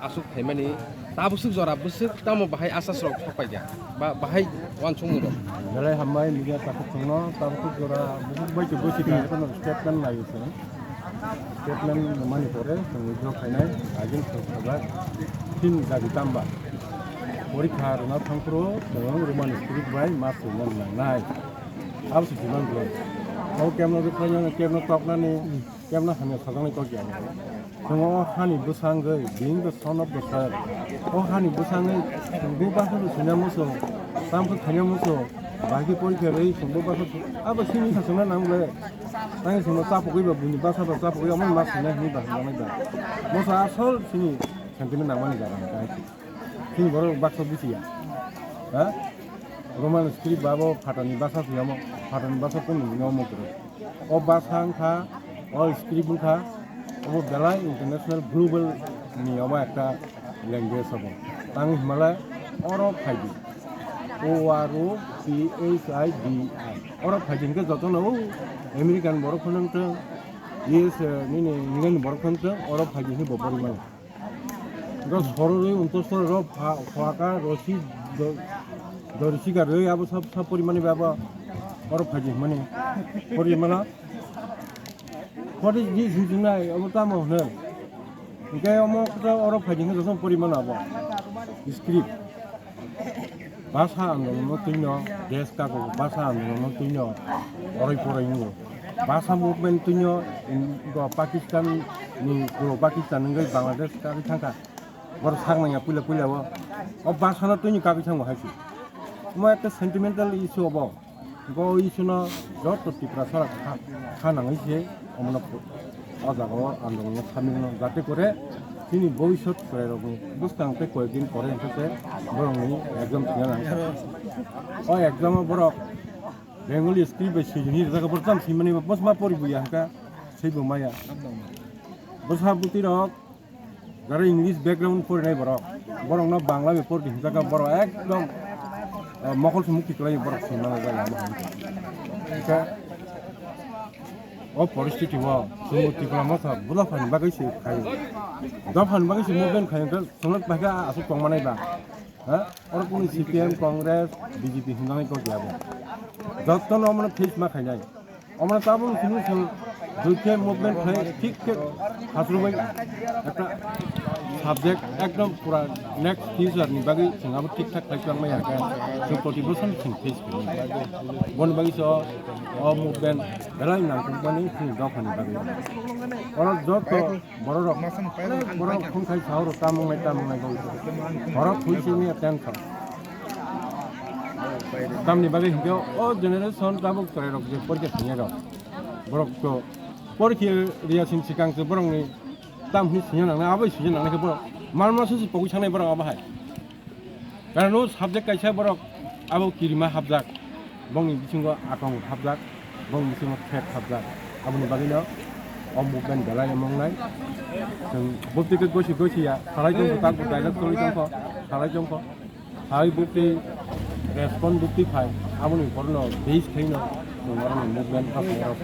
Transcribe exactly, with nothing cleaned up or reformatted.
Aswk khaimani tabuk swk jora bwswk tamo bahai asasrok sokpaikha ba bahai uansukmungrok. Belai hambai media takhuk chwngno tabuk swk jora bwswk bai twi bwswk kha kheno statement laio chwng. Statement mani pore chwng withdraw khainai agin chwng sajak tin dabi tamba. Porikha rwna thangphuru chwng Roman script bai ma swinani nangnai. Abo se demand rw. O kemno rwkhlainani, kemno toknani, kemno hamya sajaknai kok ya. Chwng o hani bwsangwi, being the son of the soil. O hani bwsangwi, chwng bo bwswk swina muchung, tamkhe khaina muchung, bahai khe porikha rwi, chwng bo bwswk, abo simi sa chwngna nang le. Tang chwngno chapugwi ba buini bwsa ba chapugwi omo ma swina hwnwi ba hwnjaknai ba. Moso asol sini sentiment nangmani jaga hwnka hai se. Chini borok baksa buchiya. Ha? Roman script ba bo phatani basa se omo, phatani basa kunu hwnwi omo kwrwi. O basa wngkha, o script wngkha, obo belai international global ni obo ekta language obo. Tang hwnmale oro phaidi. O R O P H I D I. Oro phaidi hwnkhe jotono o American borok phano wngthwng, U S A nini England borok phano wngthwng, oro phaidi hwnwi bo pori mano. Ro sororwi untosor ro pha-, phaka rosi do-, dorisi garwi abo sab, sab porimani ba abo oro phaidi hwnmani porimano. Pori di sujungnai abo tamo hwno. Hwnkhe omo khe oro phaidi hwnkhe jotono porimano abo. Script. Basa andolonno twino, desh kago basa andolonno twino, oroi poroi wngo. Basa movement twino, in-, go Pakistan ni, go Pakistan wngwi Bangladesh kagwi thangkha. Borok sak nangya puila puila o. O basa no twini kagwi thango hai se. Omo ekta sentimental issue obo. Go issue no joto Tiprasa rok kha, kha nangwi se omono o jaga o andolon no khamwi mano. Jate kore chini bhobishyot chwrai rok ni bwskang tei koyek din pore hwnkhe se borok ni exam thwina nang kha. O exam o borok Bengali script bai swijini rijak borok jam swimani bwsma pori buya hwnkha swibo maya. Bwsa bwtwi rok Jara English background porinai borok, borokno Bangla bai pori di hwnjak kha, borok ekdom, eh, mokol se mukti kwlai borok se mano jai lama hwn khe. Hwnkhe o poristiti o chwng Tipra Motha bo dophani bagwi se khai, dophani bagwi se movement khai, hwnkhe chwngno bahai khe aswk tongmanai ba, ha? Oro kunu C P M, Congress, B J P hwnjaknai kok ya bo. Jotono omono face ma khainai. Omono tabuk simi chwng dui khe movement khlai thik khe hasrwbai ekta subject ekdom pura next future ni bagwi chwng abo thik thak khlai chwng maya khe chwng contribution chwng face khlai. Boni bagwi so o movement belai nangkukmani chini dophani bagwi. Oro joto borok rok, borok khum khai sao rok tamung nai tamung nai bagwi. Borok khui simi attention. Tamni bagwi hinkhe o generation tabuk chwrai rok je porikha singya rok. Borok to porikha riya sin sikang se borok ni tam hini singya nang nai, abai singya nang nai khe borok. Mal mal se pogwi sangnai borok abo hai. Karon o subject kaisa borok abo kirima hapjak. Bongni bisingo akong hapjak, bongni bisingo threat hapjak. Aboni bagwino o movement belai wng nai. Chwng bwtwi khe gosi gosi ya, salai tongkho, tak bo dialogue choli tongkho, salai tongkho. Hai bwtwi respond bwtwi phai, aboni borno base khaino chwng borokni movement kha phai rok.